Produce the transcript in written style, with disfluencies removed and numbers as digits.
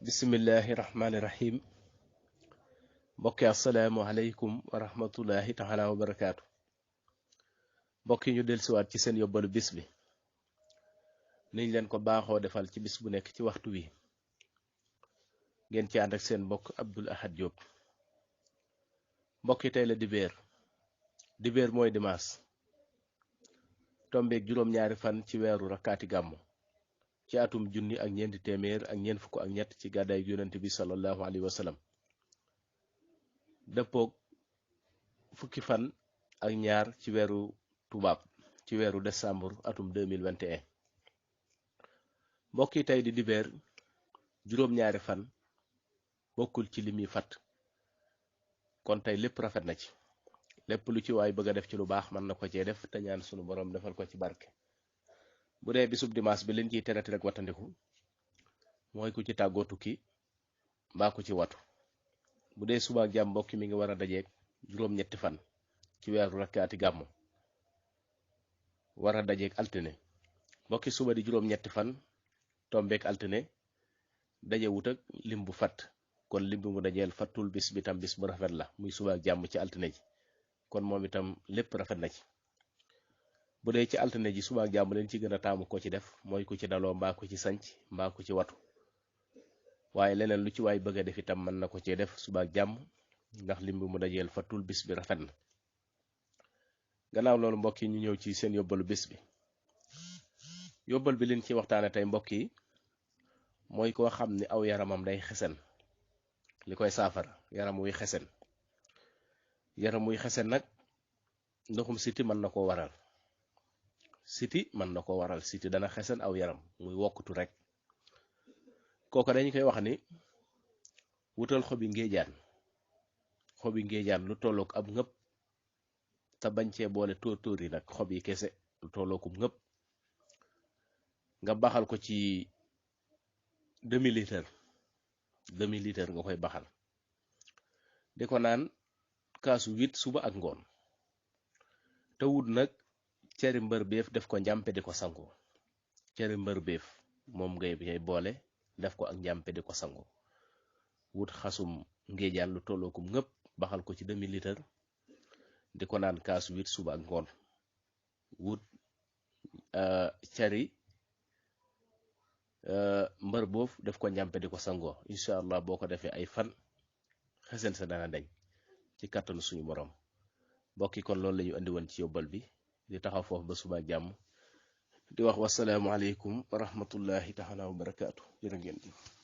bismillahi rahmaani rahim mbokki asalaamualeykum wa rahmatullahi taala wa barakaatu. mbokki ñu dellusiwaat ci seen yóbbalu bis bi niñ leen ko baaxoo defal ci bis bu nekk ci waxtu wi ngeen ci ànd ak seen mbokk Abdoul Ahad Diop. mbokki tey la dibéer mooy dimaas tombeeg juróom-ñaari fan ci weeru rakkaati gàmmu ci atum junni ak ñeenti téeméer ak ñeent fukk ak ñett ci gàddaay yonent bi sallallahu alayhi wa sallam dëppoog fukki fan ak ñaar ci weeru tubaab ci weeru décembre atum 2021. mbokk yi tey di dibéer juróom-ñaari fan bokkul ci li muy fat kon tey lépp rafet na ci lépp lu ci waay bëgg a def ci lu baax mën na ko cee def te ñaan sunu borom defal ko ci barke. bu dee bisub dimanche bi liñ ciy terati rek wattandiku mooy ku ci tàggoo tukki mbaa ku ci watu. bu dee suba ak jàmm mbokki mi ngi war a dajeeg juróom-ñetti fan ci weeru rakkaati gàmmu war a dajeeg altine mbokki suba di juróom-ñetti fan tombeek altine daje wut ak lim bu fat kon lim bi mu dajeel fattul bis bi tam bis bu rafet la muy suba ak jàmm ci altine ji kon moom itam lépp rafet na ci. bu dee ci altine ji suba ak jàmm leen ci gën a taamu ko ci def mooy ku ci daloo mbaa ku ci sanc mbaa ku ci watu waaye leneen lu ci waay bëgg a def itam mën na ko cee def suba ak jàmm ndax lim bi mu dajeel fattul bis bi rafet na. gannaaw loolu mbokk yi ñu ñëw ci seen yóbbalu bis bi. yóbbal bi liñ ci waxtaane tey mbokk yi mooy koo xam ni aw yaramam day xesen li koy saafara yaram wuy xesen nag ndoxum siti mën na koo waral siti dana xesen aw yaram muy wokkutu rek kooku dañu koy wax ni wutal xobi ngéejaan lu tollook ab ngëpp te bañ cee boole tóor yi nag xob yi kese lu tollookum ngëpp nga baxal ko ci demi litre nga koy baxal di ko naan kaasu 8 suba ak ngoon te wut nag ceri mbër béef def ko njàmpe di ko sangu ceri mbër béef moom ngay boole def ko ak njàmpe di ko sangu wut xasum ngéejaan lu tollookum ngëpp baxal ko ci demi litre di ko naan kaasu 8 suba ak ngoon wut ceri mbër boof def ko njàmpe di ko sangoo incha allah boo ko defee ay fan xesen sa dana dañ ci kàttanu suñu borom. mbokki kon loolu la ñu andi woon ci yóbbal bi di taxaw foofu ba suba jàmm di wax wasalaamualeykum wa rahmatullahi taala wa barakaatu jërë ngeen jëf.